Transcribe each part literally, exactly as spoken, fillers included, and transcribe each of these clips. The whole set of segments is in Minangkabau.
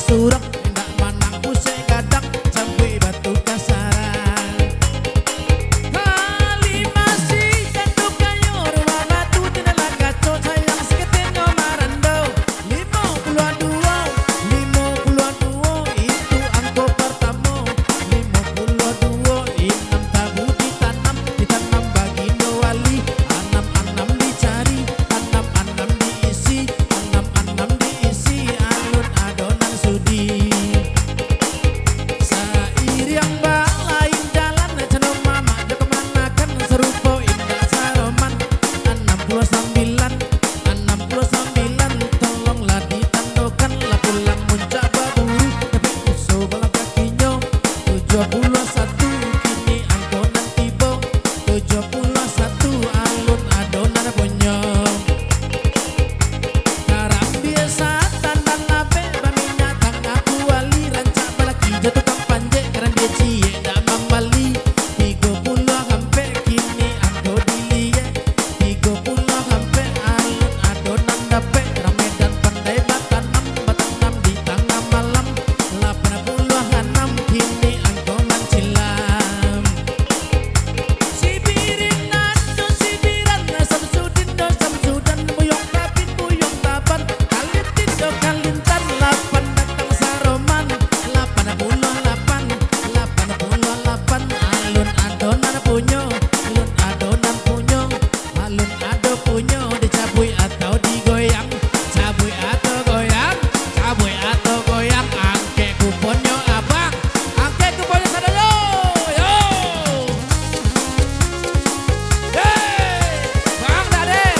turang, indak manang pusek gadang, campuik batu kasaran. Halimah si jando kayo, rumah batu jandela kaco, sayang saketek nyo marando. Limo puluah duo, limo puluah duo, itu angko partamo. Limo puluah duo, inam tabu ditanam, ditanam bagindo wali. Anam-anam dicari, anam-anam diisi, anam-anam diisi, alun ado nan sudi. Sairiang balain jalan, cando mamak jo kamanakan, sarupo indak saroman. Anam puluah sambilan, anam puluah sambilan, tolonglah ditandokan, lah pulang muncak baburu, dapek uso balangkah kinyo. Tujuah puluah satu, kini angko nan tibo. Tujuah puluah satu, alun ado nan punyo. Karambia satandan labek, baminyak tangah kuali, rancak balaki jo tukang panjek, karambia ciek dak mambali. Tigo puluah ampek, kini angko diliek. Tigo puluah ampek, alun ado nan dapek, ramai dan pandai batanam, batanam di tangah malam. Lapan puluah anam, kini angko mancilam. Sibirin ado sibiran, Samsudin do Samsudan, Buyuang Tabin, Buyuang Taban, Kalintin do Kalintan, lapan datang saroman. Lapan puluah lapan, lapan puluah lapan, alun ado nan punyo, alun ado nan punyo, alun ado punyo, dicabuik atau digoyang, cabuik atau goyang, cabuik atau goyang, angkek kuponnyo abang, angkek kuponnyo sadonyo, yo. Yeay, bang dak deh.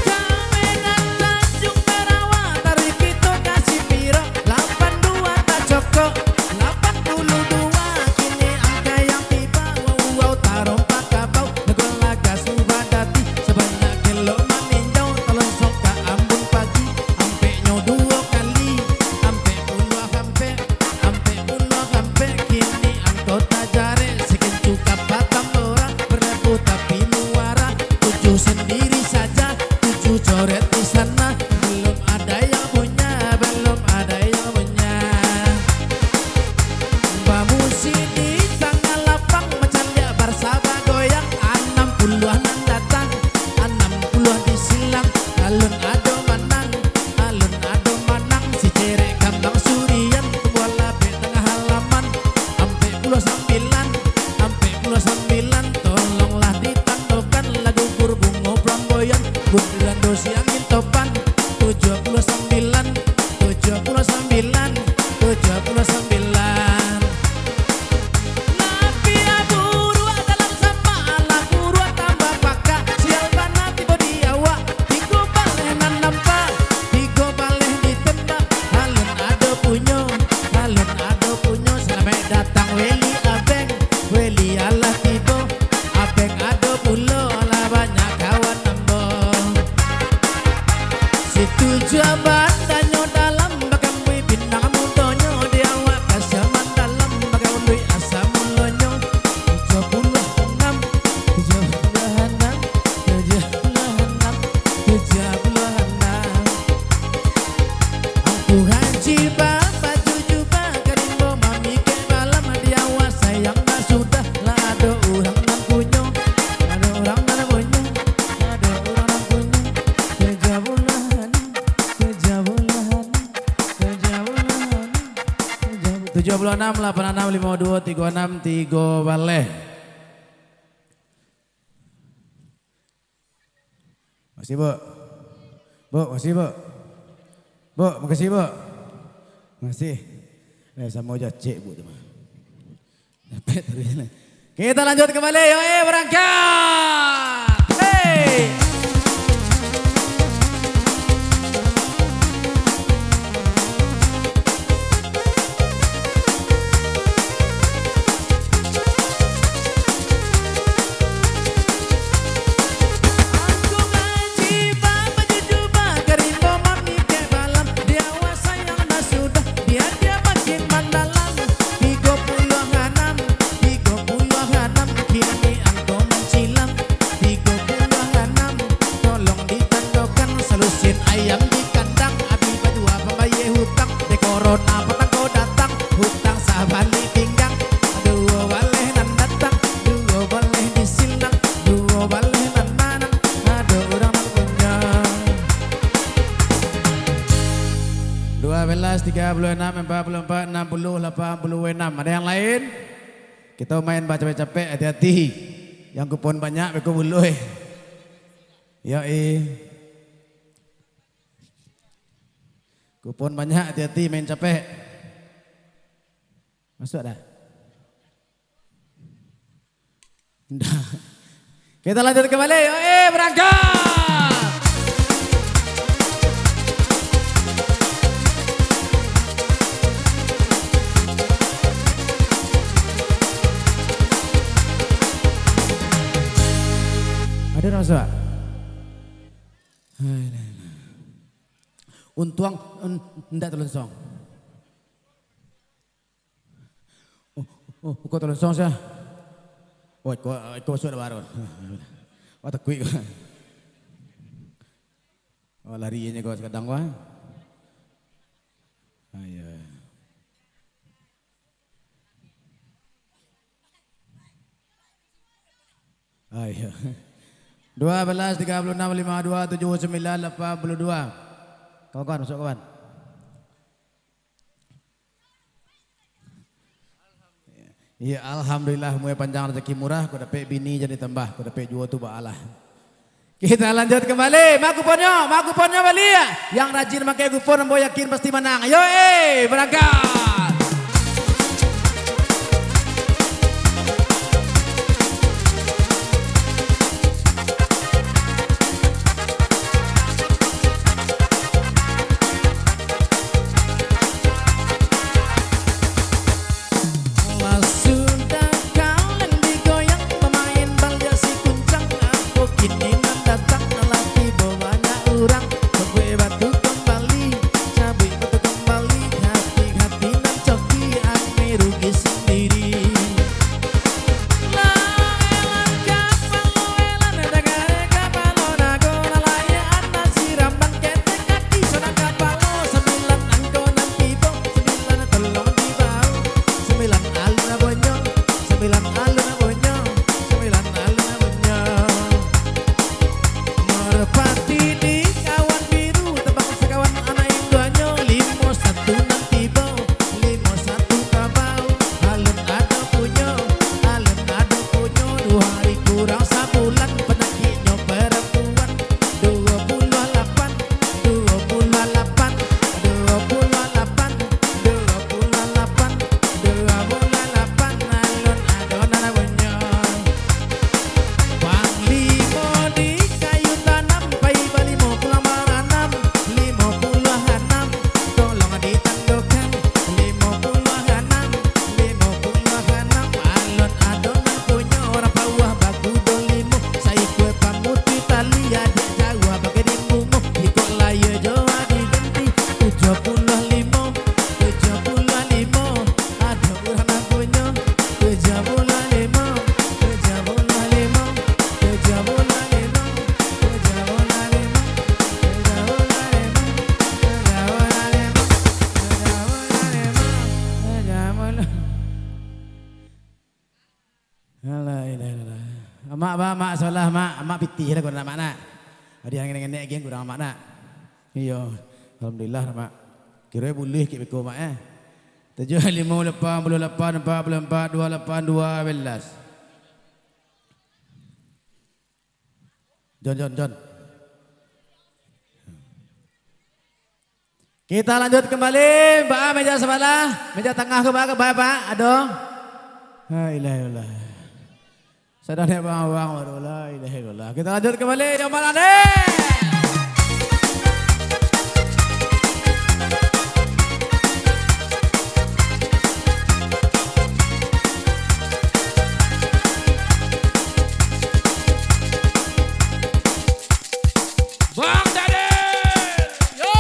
Kamedan Tanjung Barawa, taruih kito ka Sipiro, lapan dua tacokok, lapan puluah dua kini angka yang tiba, wau-wau tarompa kabau, lagu laga suba dati, sabanyak kelok maninjau, talonsong ka ambun pagi, ampeknyo duo kali, ampek puluah ampek. Ampek puluah ampek, kini angko tajarek, sakincu ka patang urang, barabu tapi muara, tujuh sandiri saja, tujuh coret di sana, balum ada yang punya, balum ada yang punya. Bamusi di tangah lapang, macaliak barsa bagoyang, anam puluah nan datang, anam puluah di silang, alun ado manang. Alun ado manang, si cerek kambang surian, tumbuah labek tangah halaman. Ampek puluah sambilan, ampek puluah sambilan, tolonglah ditandokan, lah gugur bungo flamboyan, bundiran do si angin topan. Tujuah puluah sambilan, tujuah puluah sambilan, tujuah puluah sambilan. Lapiah buruak dalam samak, alah buruak tambah pakak, sial bana tibo di awak, tigo baleh nan nampak, tigo baleh ditembak, alun ado punyo, alun ado punyo, salamaik datang Weli Abeng, Weli alah tibo, Abeng ado pulo, alah banyak kawan ambo. Si tujuah bandanyo dalam, bakamui pinang mudonyo, di awak ka Saman Dalam, bakaunduik asa mulonyo. Tujuah puluah anam, tujuah puluah anam, tujuah puluah anam, tujuah puluah anam. Angku Haji babaju jubah, ka rimbo mamikek balam, di awak sayang dah sudah, lah ado urang nan punyo, ado urang nan punyo. Ado urang punyo, tujuah puluah anam, tujuah puluah anam, tujuah puluah anam, tujuah puluah anam, lapan anam, limo duo, tigo anam, tigo baleh. Makasih, Buk. Buk, makasih, Buk. Buk, makasih, Buk. Makasih. Eh, samo jo cek, Buk, tu mah. Dapek taruih lah. Kita lanjut kembali, yo, eh, berangkat. Hei. Angku Haji babaju jubah, ka rimbo mamikek balam, di awak sayang dah sudah, biar dia mati. Patang ko datang, hutang sabalik pinggang. Duo baleh nan datang, duo baleh di silang, duo baleh nan manang, ado urang nan punyo. Dua belas, tiga puluh enam, empat puluh empat, enam puluh, lapan puluh enam. Ada yang lain? Kita main bacapek-capek, hati-hati. Yang kupon banyak, beko buluih. Yo, eh. Kupon banyak, hati-hati main capek. Masuk dah? Ndak. Kita lanjut kembali. Yo, eh, berangkat. Ada nak masuk? Hai, lah, lah. Untuang, un-, ndak talonsong. Oh, oh, kok talonsong sia? Oh, iko, iko sudah baru. Wah, takuik. Oh, lari inyo ko sakadang ko, ah. Ah, iyo. Ah, iyo. Dua belas, tiga puluh enam, lima dua, tujuh sembilan, lapan puluh dua. Kawan-kawan, masuk, kawan. Iyo, alhamdulillah, umua panjang, rezeki murah, kok dapek bini jan ditambah, kok dapek juo tu baalah. Kita lanjut kembali. Ma kuponnyo, ma kuponnyo baliak. Yang rajin makai kupon, ambo yakin pasti manang. Yo, eh, berangkat. Lah sudah kaleng digoyang, pamain bal jo si kuncang, apo kini nan datang, lah tibo banyak urang, cabuik batu kambali, cabuik batu kambali, hati-hati nan coki, ame rugi sandiri. Lah elan kapalo elan, dagare kapalo nago, lah layaan nan siraman, ketek kaki, sonang kapalo, sambilan angko nan tibo, sambilan tolong dibao, sambilan alun bunyo, sambilan alun bunyo, sambilan alun bunyo. Merpati di kawan biru, tabang sakawan anak induanyo, limo satu nan tibo, limo satu tabao, alun ado punyo, alun ado punyo, duo hari kurang sabulan, panakiknyo parampuan, duo puluah lapan, duo puluah lapan, duo puluah lapan, duo puluah lapan, duo puluah lapan, alun ado nan bunyo. Panglimo di kayu tanam, pai balimo pulang baranam, limo puluah anam, tolong ditandokan, limo puluah anam, limo puluah anam, alun ado nan punyo, urang pauah bakudo limo, saikua pamutuih tali, adiak jauah bagai di bungo, iko layua jo adi ganti, tujuah puluah limo, tujuah puluah limo, ado urang nan punyo, tujuah puluah limo, tujuah puluah limo, tujuah puluah limo, tujuah puluah limo, tujuah puluah limo, tujuah puluah limo, tujuah puluah limo, tujuah puluah. La ilaha illallah. Amak, ba, amak, salah, mak. Amak pitih lah kurang amak nak. Adi ngenek-ngenek agiah kurang amak nak. Iyo. Alhamdulillah, mak. Kiro buluih kek beko, mak, eh. Tujuah limo lapan puluah lapan, empat puluah empat, dua lapan dua belas. Jon, Jon, Jon. Kita lanjut kembali, ba meja sabalah, meja tangah ko ba, ba, ba, ado. La ilaha illallah. Sadang naik bang-bang baru, la ilaha illallah. Kita lanjut kembali, Jon Malane. Bang Daniel, yo.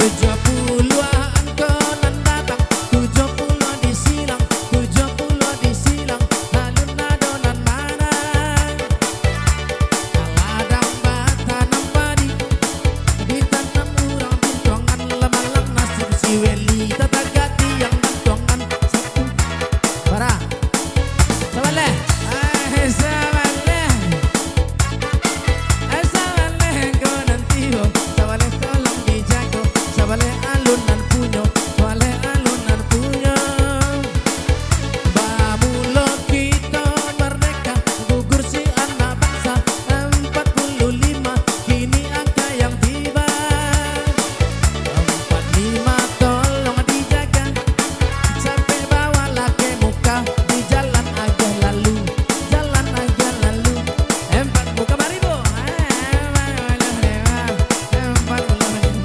Tujuah puluah angko nan datang, tujuah puluah di silang, tujuah puluah di silang, alun ado nan manang. Ladang batanam padi, ditanam urang buntuangan, lah malang nasib si Weli, tatagak tiang gantuangan. Satu, bara. Sabaleh. Ai, sabaleh. Ai, sabaleh ko nan tibo. Sabaleh tolong dijago. Sabaleh alun nan punyo. Sabaleh alun nan punyo. Bamulo kito mardeka. Gugur si anak bangsa. Ampek puluah lima. Kini angka yang tiba. Ampek lima tolong dijaga. Sampai bawah laki muka. Di jalan agiah lalu, jalan agiah lalu. Empat muka baribu. Empat puluh lima,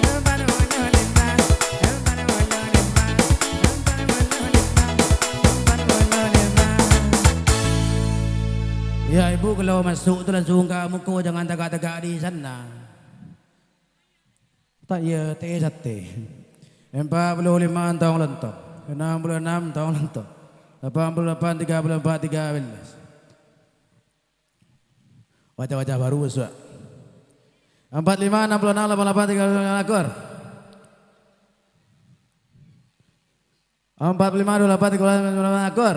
empat puluh lima, empat puluh lima, empat puluh lima, empat puluh lima, empat puluh lima. Ya, ibu kalau masuk tu langsung ka muko, jangan tagak-tagak di sana. Tak, iya, teh sate. Empat puluh lima tong lontong. Enam puluh enam tong lontong. Lapan puluh lapan, tiga puluh empat, tiga belas. Wajah-wajah baru basuak. Empat lima, enam puluh enam, lapan lapan, tiga puluh lima, akur. Empat puluh lima, dua puluh lapan, tiga puluh lima, akur.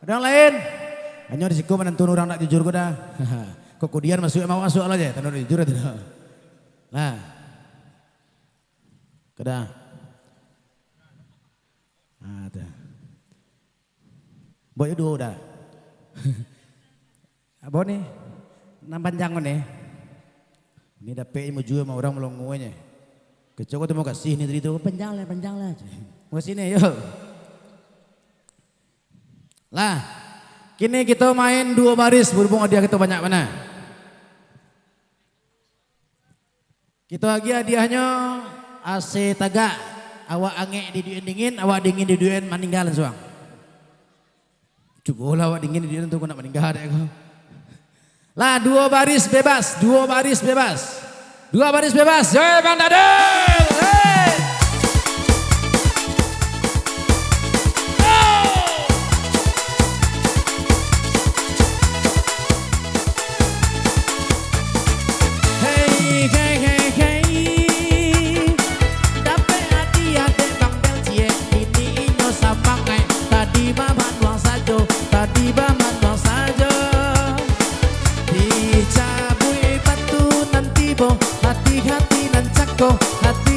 Ado yang lain? Hanyo di siko manantu urang ndak jujur ko dah. Kok kudian masuak, emang masuak lah je, tando jujur tu. Nah. Ko dah. Ah, tu. Buek duo dah. Apo ni? Nan panjang ko ni. Ni dapek mujua ma urang malongo nyo. Kecek ko tarimo kasih ni tadi tu. Panjang lah, panjang lah. Tarimo kasih ni, yo. Lah. Kini kito main duo baris, berhubung hadiah kito banyak bana. Kito agiah hadiahnyo, A C tagak, awak angek didudukan dingin, awak dingin didudukan maningga lansuang. Cubolah awak dingin didudukan tu, kok nak maningga dek ko. Lah, duo baris bebas, duo baris bebas. Duo baris bebas, yo, Bang Dadang! Hei! Hei, hei, hei, hei. Dapek hadiah dek Bang Del ciek, kini inyo samangaik. Tadi bamanuang sajo, tadi bamanuang sajo. Dicabuik batu nan tibo, hati-hati nan cako, hati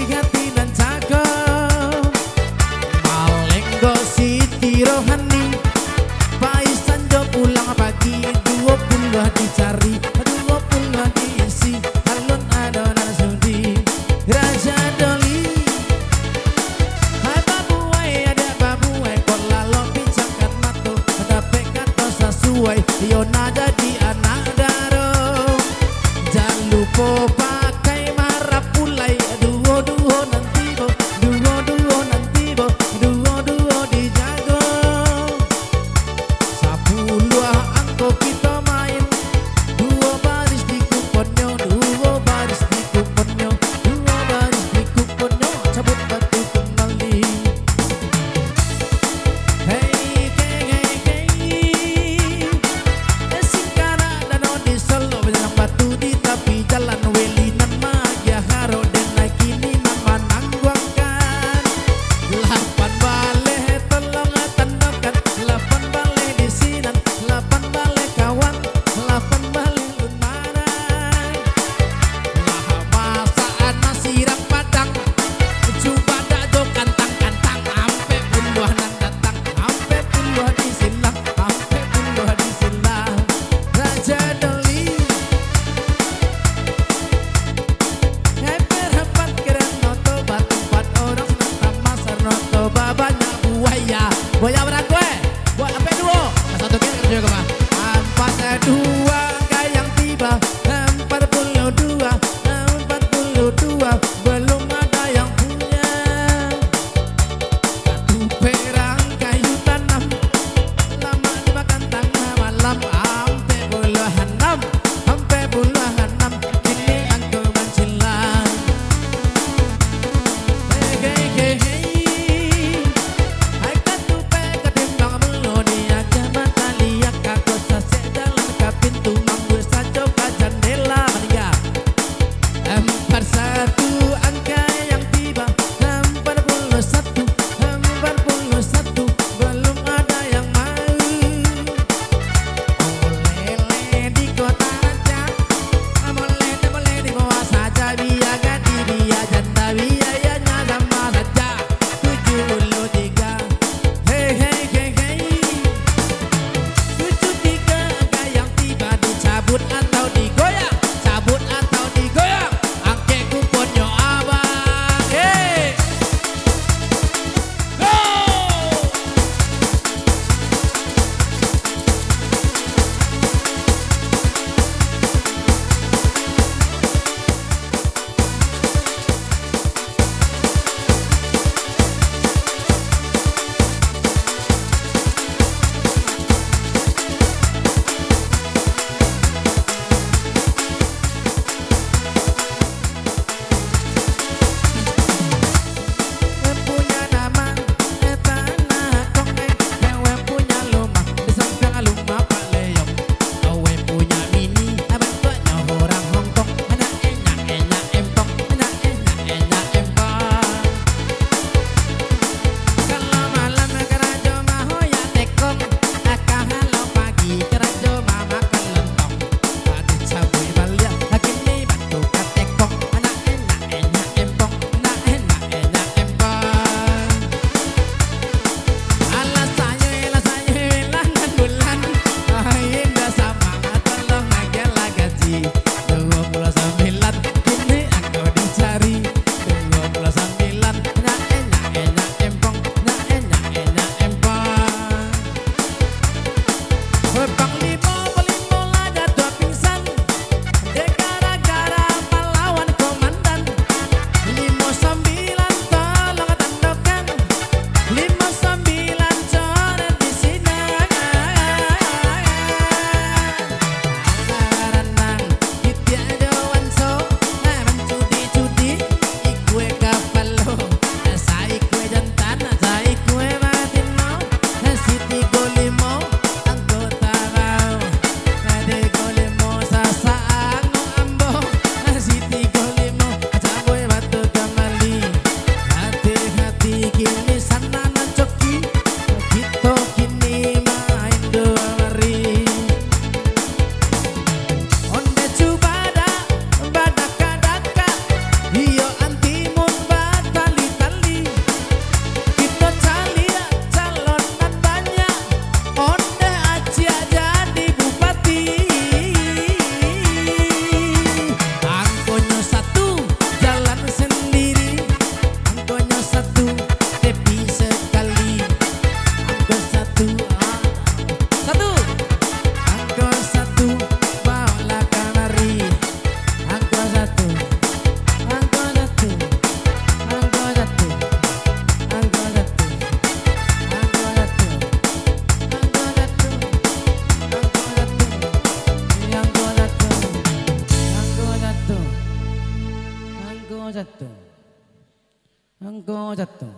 Angko satu.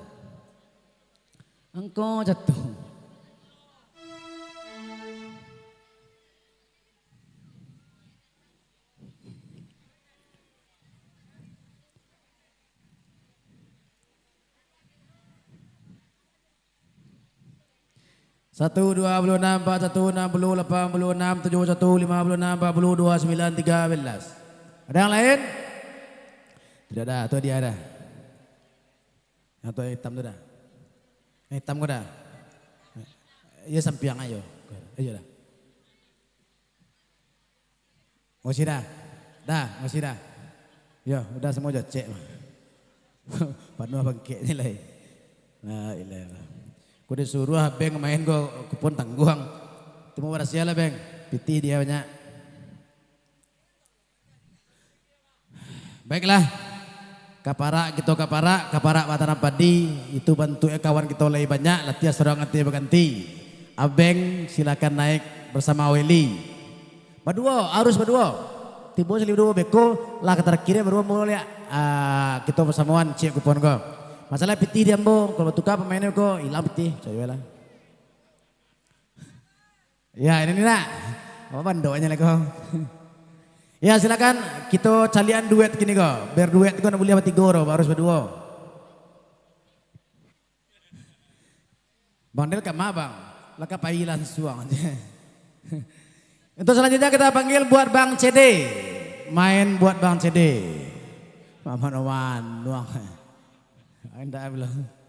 Angko satu. Satu, dua puluh enam, empat satu, enam puluh, lapan puluh enam, tujuh satu, lima puluh enam, empat puluh, dua sembilan, tiga belas. Ada yang lain? Tidak ada, tu dia dah. Yang tu yang hitam tu dah. Yang hitam ko dah. Iyo sampiang ayo. Ayo dah. Ngosih dah. Dah, ngosih dah. Yo, udah samo jo cek mah. Panuah bangkeknyo lai. La ilaha illallah. Ko disuruah abang main ko kupon tangguang. Tu mau barasiah lah, Bang. Pitih dia banyak. Baiklah. Kaparak kito kaparak, kaparak batanam padi. Itu bantuaknyo kawan kito lai banyak, latiah sorang ganti baganti. Abang silakan naik bersama Weli. Baduo, harus baduo. Tibo sali baduo beko, lah ka tarakhir baduo ambo liak. Ah, kito basamoan ciek kupon ko. Masalah pitih di ambo, kalau batuka pamainnyo ko, ilang pitih, picayo lah. Ya, ini ni nak. Apa bandoknyo lah ko. Ya, silakan kito calian duet kini ko. Berduet ko nak buliah batigo doh, harus baduo. Bang Del ka ma, Bang? Lah ka pai lah suang. Untuk selanjutnya kita panggil buat Bang C D. Main buat Bang C D. Mama no manuang. Indak belum.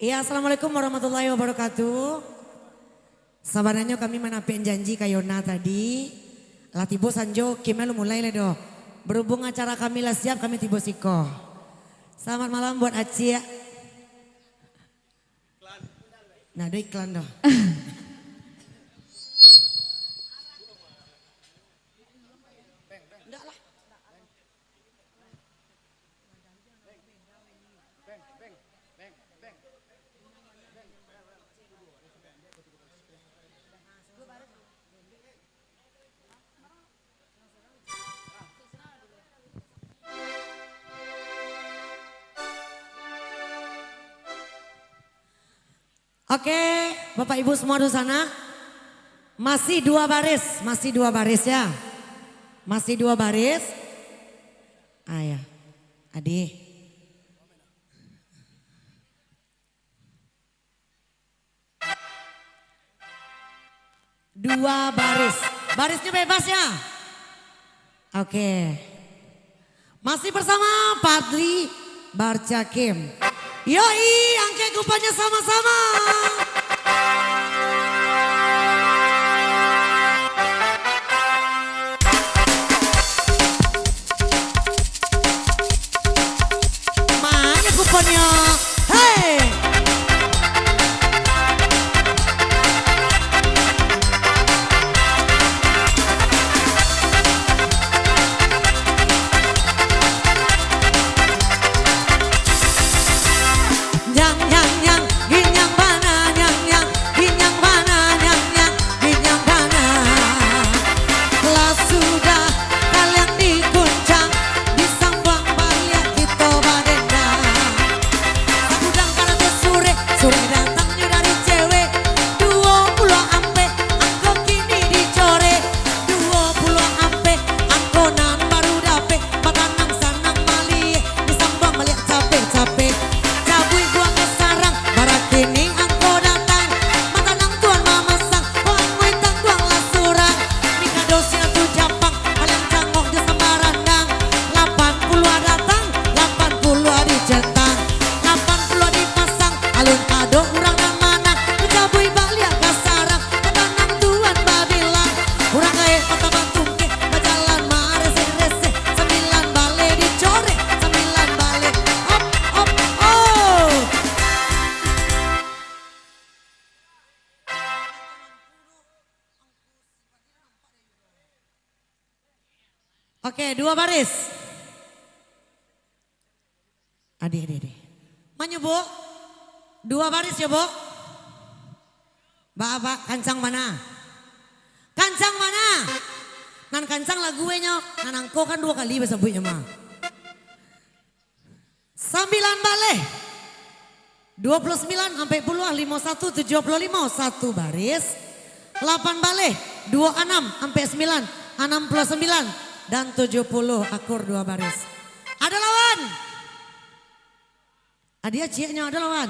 Iya, assalamualaikum warahmatullahi wabarakatuh. Sabananyo kami manapek janji ka Yona tadi. Lah tibo sanjo, Kim lu mulai lai doh. Berhubung acara kami lah siap, kami tibo siko. Selamat malam buat Acik. Nah, ado iklan doh. Oke, Bapak Ibu semua di sana. Masih dua baris, masih dua baris ya. Masih dua baris. Ah, ya. Adi. Dua baris. Barisnya bebas ya? Oke. Masih bersama Fadli Barcakim. Yoi, angkek kuponnya sama-sama. Mana kuponnyo? Hei! Nyang, nyang, nyang, ginyang bana, nyang, nyang, ginyang bana, nyang, nyang, ginyang bana. Lah sudah kalian diguncang, disambuang baliak kito badendang. Sagudang karajo surek, surek datangnyo dari cewek. Duo puluah ampek, angko kini dicorek. Duo puluah ampek, angko nan baru dapek. Batanang sanang maliek, disambuang baliak capek-capek. Cabuik buang ka sarang, barakini angko datang. Batanang tuan mamasang, ko angui tangguang lah surang. Mikado sinan tu Japang, paliang cangok jo sambarandang. Lapan puluah datang, lapan puluah dicentang. Lapan puluah dipasang, alun ado urang nan manang. Dicabuik baliak ka sarang, batanang tuan babilang. Urang gaek mata batungkek, bajalan mareseh-reseh. Sambilan baleh dicorek, sambilan baleh. Op, op, op. Oke, dua baris. Adih, adih, adih. Manyo, Bu? Dua baris yo, Bu? Ba, ba, kancang bana? Kancang bana? Kancang lagu e nyo. Nan angko kan duo kali basabuiknyo mah. Sambilan baleh. Duo puluah sambilan, ampek puluah, limo satu, tujuah puluah limo, satu baris. Lapan baleh, duo anam, ampek sambilan, anam puluah sambilan, dan tujuah puluah akur dua baris. Ado lawan? Adia cieknyo ado lawan?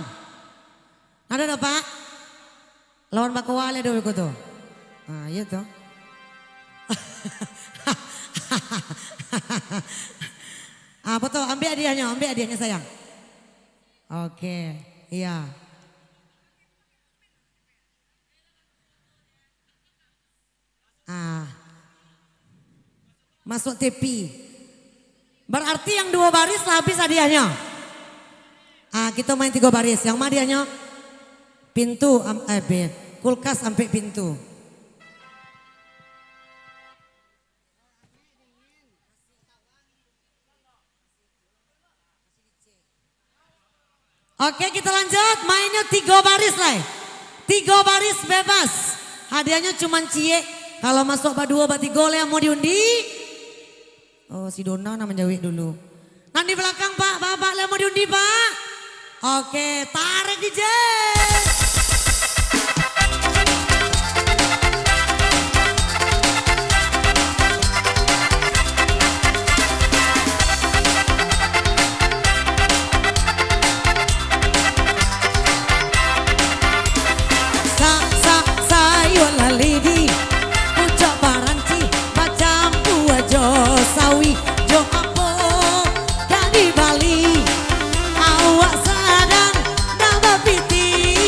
Ado dak, Pak? Lawan bakoa le do beko tu. Ah, iyo tu. Ah, foto, ambiak adiahnyo, ambiak adiahnyo, sayang. Oke, iya. Ah. Masuk T P. Berarti yang duo baris lah habis hadiahnyo. Ah, kito main tigo baris. Yang ma hadiahnyo? Pintu, am-, eh, pin-, kulkas ampek pintu. Oke, kita lanjut. Mainnyo tigo baris lai. Tigo baris bebas. Hadiahnyo cuman ciek. Kalau masuak baduo, batigo lai amuah diundi. Oh, si Dona nan manjawek dulu. Nan di balakang, Pak, Bapak lai amuah diundi, Pak. Oke, tarik D J. Sa, sa, sayua lalidi, pucuak paranti, bacampua jo sawi, jo apo ka dibali, awak sadang nak bapiti.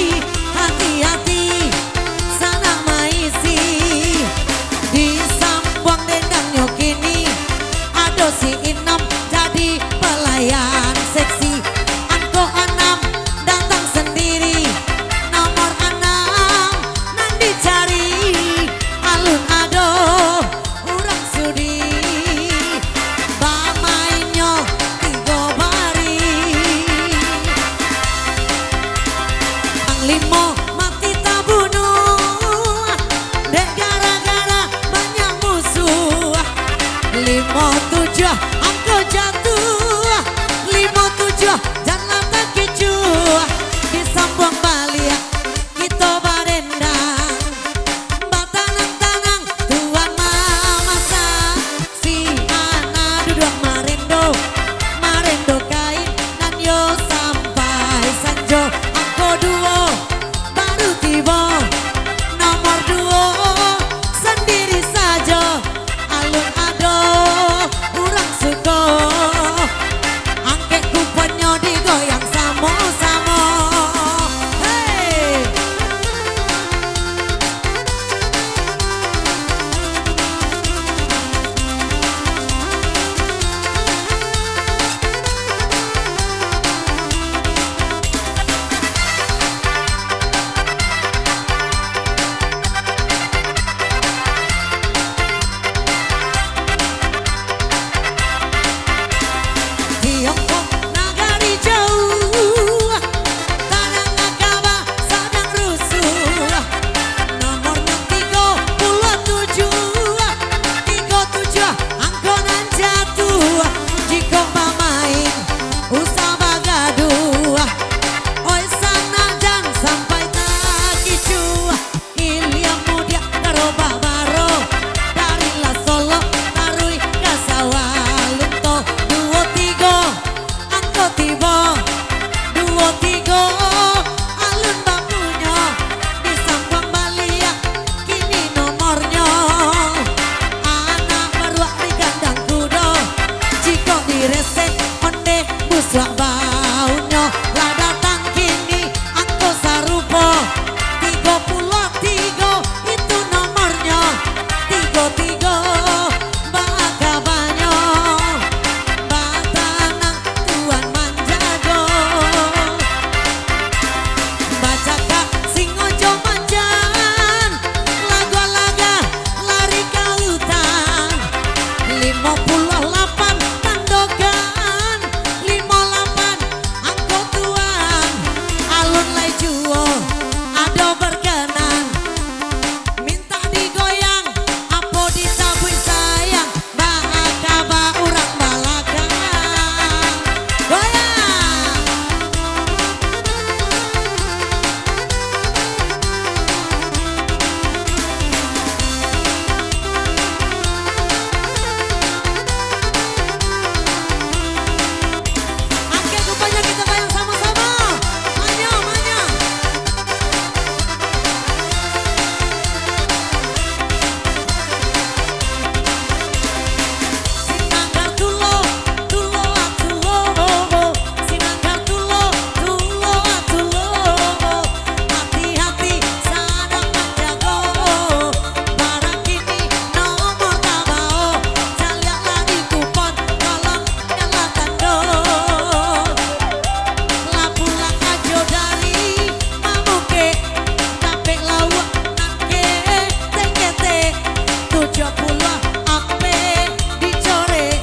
Tujuah puluah ampek dicorek,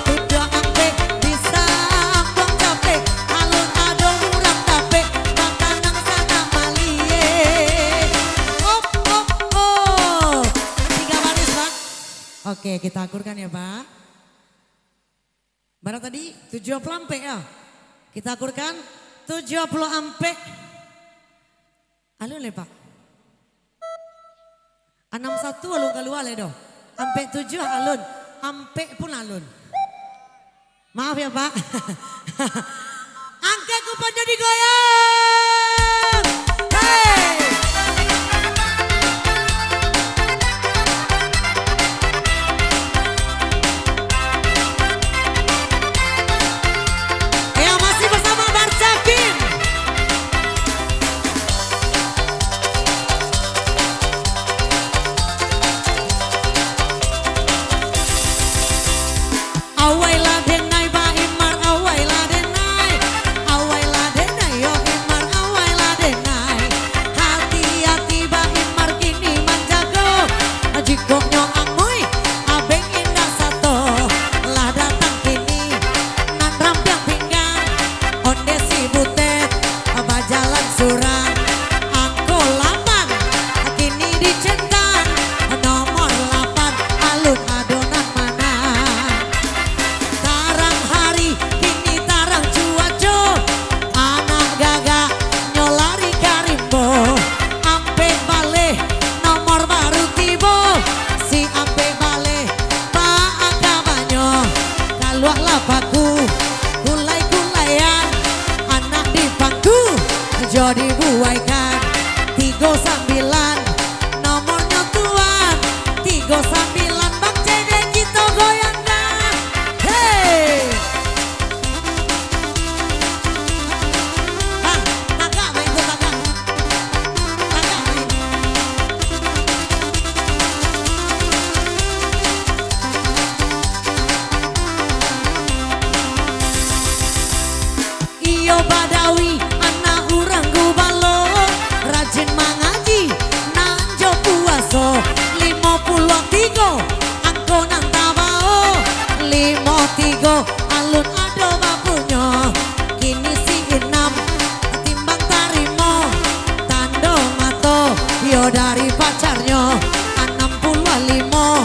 tujuah ampek disambuang capek, alun ado urang dapek, bakanang sanak maliek. Op, op, op. Tiga baris, Pak. Oke, kita akurkan ya, Pak. Bara tadi? Tujuah puluah ampek ya? Kita akurkan tujuah puluah ampek. Alun lai, Pak. Anam satu alun kalua lai doh. Ampek tujuah alun. Ampek pun alun. Maaf ya, Pak. Angkek kuponnyo digoyang. Hei! Ya, masih bersama Barcakin. Awailah denai ba Imar, awailah denai. Awailah denai yo Imar, awailah denai. Hati-hati ba Imar kini manjago. Jikok nyo amui, abeng indak sato. Lah datang kini nan rampiang pinggang. Onde si butet bajalan surang. Angko lapan kini dicentang. Nomor lapan alun ado nan manang. Tarang hari kini tarang cuaco. Anak gagak nyo lari ka rimbo. Ampek baleh nomor baru tibo. Si ampek baleh baa kabanyo. Kaluaklah paku, kulai-kulaian, anak di pangku, jo dibuaikan. Tigo sambilan, nomornyo tuan. Tigo sambilan, Bang Cede, kito goyangkan. Hei! Bang, tagak main tu, tagak. Tagak main. Iyo Badawi, anak urang Gubalo, rajin mangaji, nan jo puaso. Limo puluah tigo, angko nan tabao. Limo tigo, alun ado bapunyo. Kini si inam, timbang tarimo, tando mato, iyo dari pacarnyo. Anam puluah limo,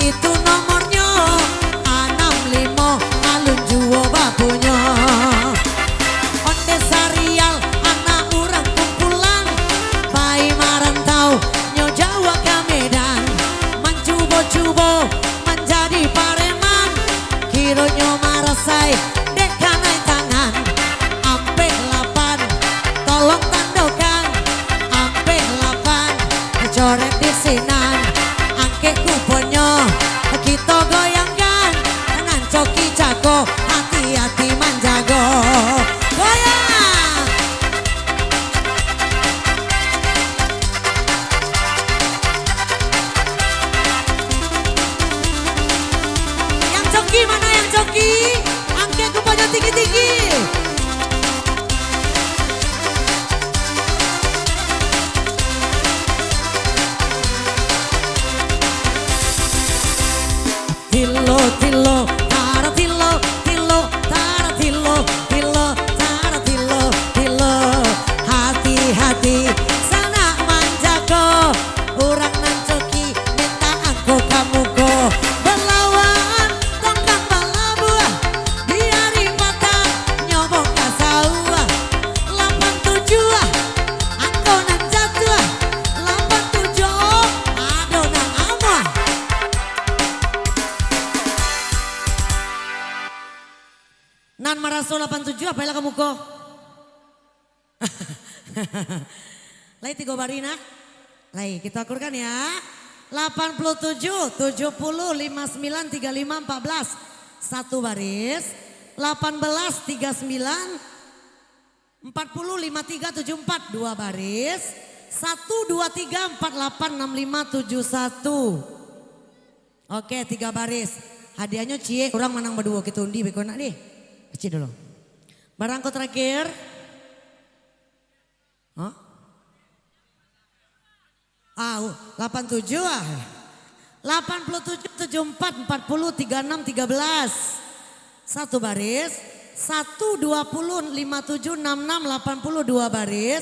itu nomornyo. Anam limo, alun juo bapunyo. Onde Sarial, anak urang kumpulan, pai marantau, nyo jauah ka Medan, mancubo-cubo manjadi pareman. Kironyo marasai dek kanai tangan. Ampek lapan, tolong tandokan. Ampek lapan, coret di sinan. Angkek kuponnyo, kito goyangkan. Nan coki cako, hati-hati manjago. Goyang! Yang coki, mana yang coki? Angkek kuponnyo tinggi-tinggi. Tilo, tilo, tara tilo, tilo, tara tilo, tilo, tara tilo, tilo. Hati-hati, sanak manjago. Urang nan coki, mintak angko ka muko. Balawan, tongkang balabuah. Di ari patang, nyo bongka sauah. Lapan tujuah, angko nan jatuah. Lapan tujuah, ado nan amuah. Nan maraso lapan tujuah, pailah ka muko. Lai tigo baris, nak? Lai, kita akurkan ya. Lapan puluh tujuh, tujuh puluh, lima sembilan, tiga lima, empat belas. Satu baris. Lapan belas, tiga sembilan, empat puluh, lima tiga, tujuh empat. Dua baris. Satu, dua, tiga, empat, lapan, enam, lima, tujuh, satu. Oke, tiga baris. Hadiahnyo ciek, urang manang baduo, kito undi beko nak deh. Kecil dulu. Barang ko terakhir. Hah? Ah, uh, lapan tujuh ah. Lapan puluh tujuh, tujuh empat, empat puluh, tiga enam, tiga belas. Satu baris. Satu, dua puluh, lima tujuh, enam enam, lapan puluh, dua baris.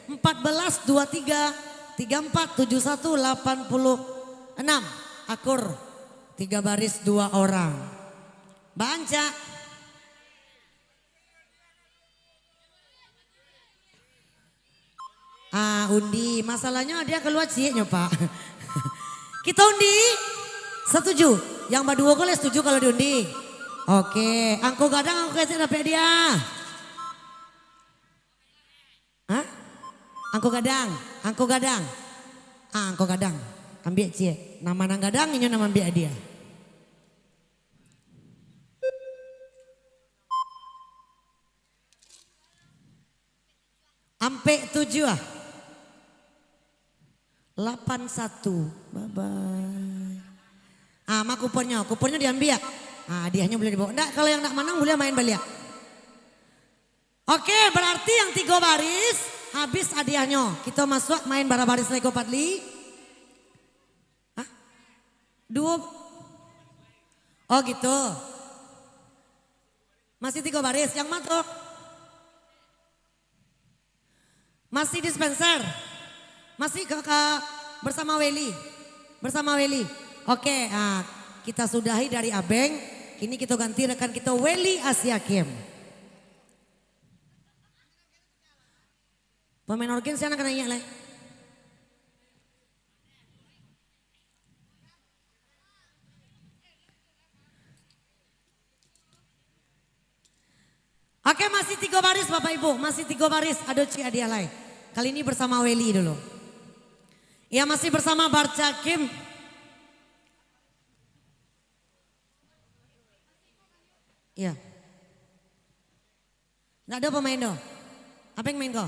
Empat belas, dua tiga, tiga empat, tujuh satu, lapan puluh enam. Akur. Tiga baris, dua orang. Bancak. Ah, undi. Masalahnyo hadiah kalua cieknyo, Pak. Kito undi. Satuju? Yang baduo ko lai satuju kalau diundi? Oke. Angko gadang, angko ketek dapek hadiah. Hah? Angko gadang. Angko gadang. Ah, angko gadang. Ambiak ciek. Nan manang gadang, inyo nan maambiak hadiah. Ampek tujuah. Lapan satu. Bye bye. Ah, ma kuponnyo. Kuponnyo diambiak. Ah, hadiahnyo buliah dibawa. Ndak, kalau yang ndak manang buliah main baliak. Oke, berarti yang tigo baris habis hadiahnyo. Kito masuak main bara baris lai ko, Padli? Hah? Duo. Oh, gitu. Masih tigo baris. Yang ma tu? Masih dispenser. Masih ke, ke bersama Weli. Bersama Weli. Oke, ah, kita sudahi dari Abeng. Kini kita ganti rekan kita Weli Asiakim. Pemain organ siapa nak kena ingat lai? Oke, masih tigo baris, Bapak Ibu. Masih tigo baris. Ado ciek hadiah lai. Kali ini bersama Weli dulu. Ya, masih bersama Barca Kim. Ya. Ndak ado pamain doh. Apa yang main ko?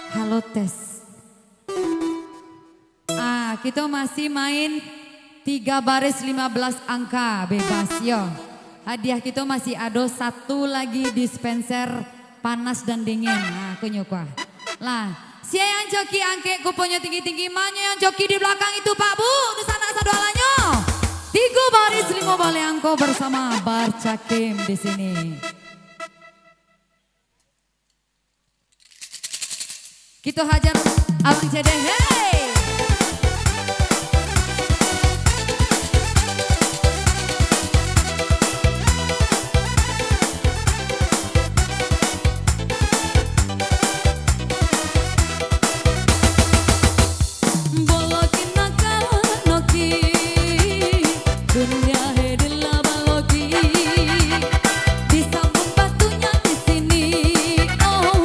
Halo, tes. Ah, kito masih main tiga baris lima belas angka bebas, yo. Hadiah kito masih ado satu lagi dispenser panas dan dingin. Nah, kunyo kuah. Lah, sia yang coki angkek kuponnyo tinggi-tinggi, manyo yang coki di belakang itu, Pak, Bu, di sana sadoalanyo. Tigo baris limo baleh angko bersama Barca Kim di sini. Kito hajar Abang Cede, hei! Bolokin nakal noki, dunia hidin lah baloki. Disambung batunyo di sini, oh,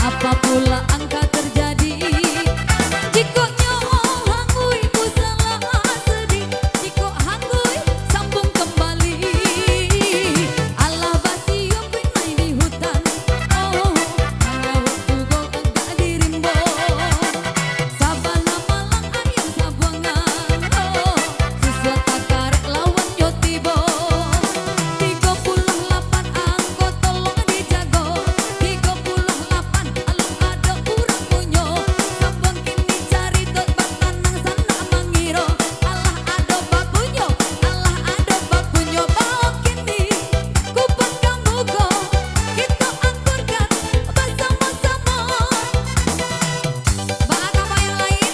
apa pula angka terjadi? Jikok nyo hangui, ku salah sudi. Jikok hangui, sambung kembali. Alah basiok pinai di hutan, oh, manyaut tugo agak di rimbo. Sabana malang ayam sabuangan, oh, siswa takarek lawannyo tibo. Tigo puluah lapan angko tolong dijago. Tigo puluah lapan alun ado urang punyo. Sambuang kini carito batanang sanak mangiro. Alah ado bapunyo, alah ado bapunyo, bao kini. Kupang kamu ko, kito angkurkan basamo-samo. Baa kaba yang lain?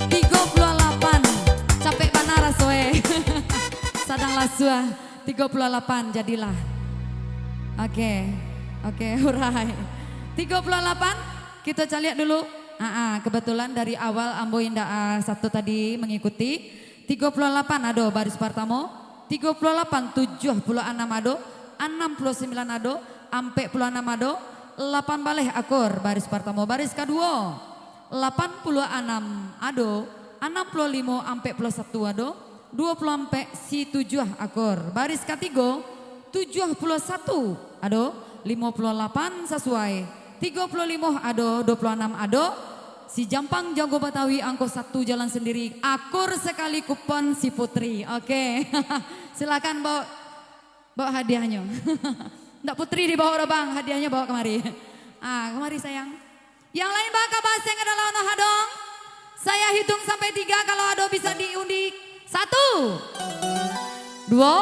Tigo puluah lapan. Capek bana raso e. Sadang lasuah. Tigo puluah lapan, jadilah. Oke. Oke, urai. Tigo puluah lapan, kito caliak dulu. Aa, kebetulan dari awal ambo indak, ah, sato tadi mangikuti. Tigo puluah lapan ado baris partamo, tigo puluah lapan, tujuah puluah anam ado, anam puluah sambilan ado, ampek puluah anam ado, lapan baleh akur baris partamo. Baris kaduo, lapan puluah anam ado, anam puluah limo ampek puluah satu ado, duo puluah ampek si tujuah akur. Baris katigo, tujuah puluah satu ado, limo puluah lapan sasuai, tigo puluah limo ado, duo puluah anam ado. Si Jampang Jago Batawi angko satu jalan sandiri, akur sakali kupon si Putri. Oke. Silakan bawa, bawa hadiahnyo. Ndak Putri dibawa doh, Bang, hadiahnyo bawa kamari. Ah, kamari sayang. Yang lain, Bang, ka baseng ka dalam no hadong. Saya hitung sampai tiga, kalau ado bisa diundi. Satu, duo,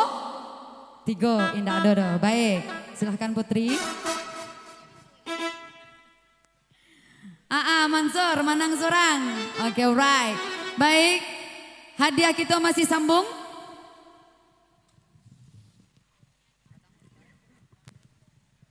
tigo. Indak ado doh. Baik, silahkan Putri. Aa, Mansur, manang surang. Oke, alright. Baik, hadiah kito masih sambung.